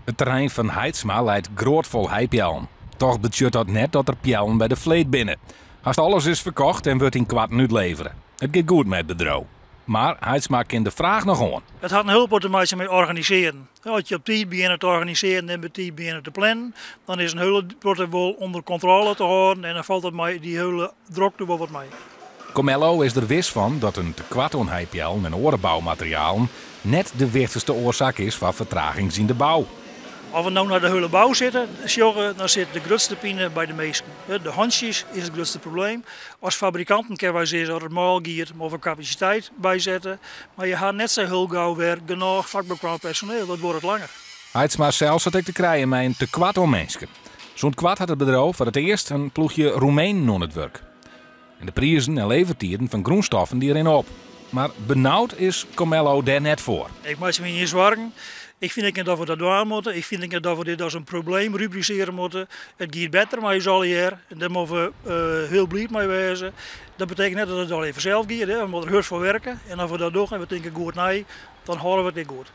It terrein fan Haitsma leit grôtfol heipeallen. Toch betsjut dat net dat der peallen by de fleet binne. Hast alles is ferkocht en wurdt ynkoarten útlevere. It giet goed mei it bedriuw. Mar Haitsma kin de fraach noch oan. It hat in hiel protte te meitsjen mei organisearjen. As je op tiid begjinne te organisearjen en betiid begjinne te plannen, dan is in hiele protte wol ûnder kontrôle te hâlden en dan falt it mei dy hiele drokte wol wat mei. Comello is der wis fan dat in tekoart oan heipeallen en oare boumaterialen net de wichtichste oarsaak is foar fertragings yn de bou. As we no nei de hiele bou sitte, sjogge, dan sit de grutste pine by de minsken. De hantsjes is it grutste probleem. As fabrikanten kinne wy sizze, as it mâl giet, moatte we kapasiteit bysette. Mar je ha net sa hiel gau wer genôch fakbekwaam personeel, dat duorret langer. Haitsma sels hat ek te krijen mei in tekoart oan minsken. Sûnt koart hat it bedriuw foar it earst in ploechje Roemenen oan it wurk. En de prizen en levertiden fan grûnstoffen dy rinne op. Mar benaud is Comello dêr net foar. Ik meitsje my gjin soargen. Ik fyn ek net dat we dat dwaan moatte. Ik fyn ek net dat we dit as in probleem rubrisearje moatte. It giet better mei ús allegear en dêr moatte we hiel bliid mei wêze. Dat betekent net dat it allegear fansels giet. We moatte der hurd foar werke en as we dat dogge en we tinke goed nei, dan hâlde we it ek goed.